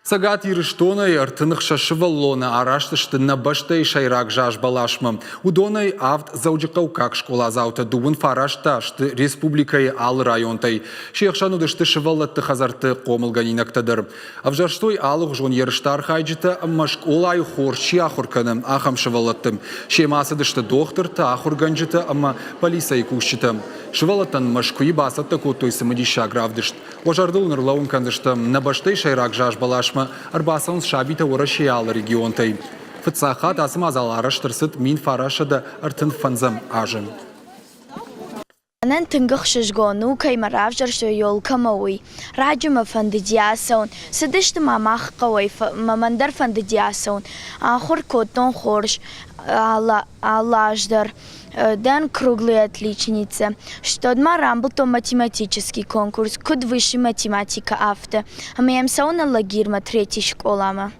Цӕгат Ирыстонӕй 36 сывӕллоны араст сты нӕ бӕстӕйы сӕйраг заз бӕласмӕ. Уыдонӕй авд дзӕуджыхъӕуккаг скъоладзаутӕ 39 та сты республикӕйы алы районтӕй. Се хсӕн уыдысты сывӕллӕтты хӕдзӕртты хъомылгӕнинӕгтӕ дӕр. Ӕвзӕрстой алыгъуызон ерысты архайджытӕ ӕмӕ скъолайы хорз чи ахуыр кӕны, ахӕм сывӕллӕтты. Семӕ ацыдысты дохтыртӕ, ахуыргӕнджытӕ ӕмӕ полицӕйы кусджытӕ. Сывӕллӕттӕн Мӕскуыйы бацӕттӕ кодтой цымыдисаг равдыст. Уӕ зӕрдыл ныр лӕууын кӕндзыстӕм, нӕ бӕстӕйы сӕйраг зазбӕласмӕ ӕрбацӕуынц сабитӕ Уӕрӕсейы алы регионтӕй. Фыццаг хатт ацы мадзал арӕзт ӕрцыд 1935 азы. Мӕнӕн тынг ӕхсызгон у, кӕй мӕ равзӕрстой елкӕмӕ, уый. Раджы мӕ фӕндыди ацӕуын. Цыдысты ма мах хъӕуӕй, мӕн дӕр фӕндыди ацӕуын. Ахуыр кодтон хорз алы аз дӕр. Дӕн круглый отличница. Стӕй ма рамбылдтон математический конкурс, куыд высший математика, афтӕ. Ӕмӕ йӕм цӕуын Алагирмӕ третий скъоламӕ.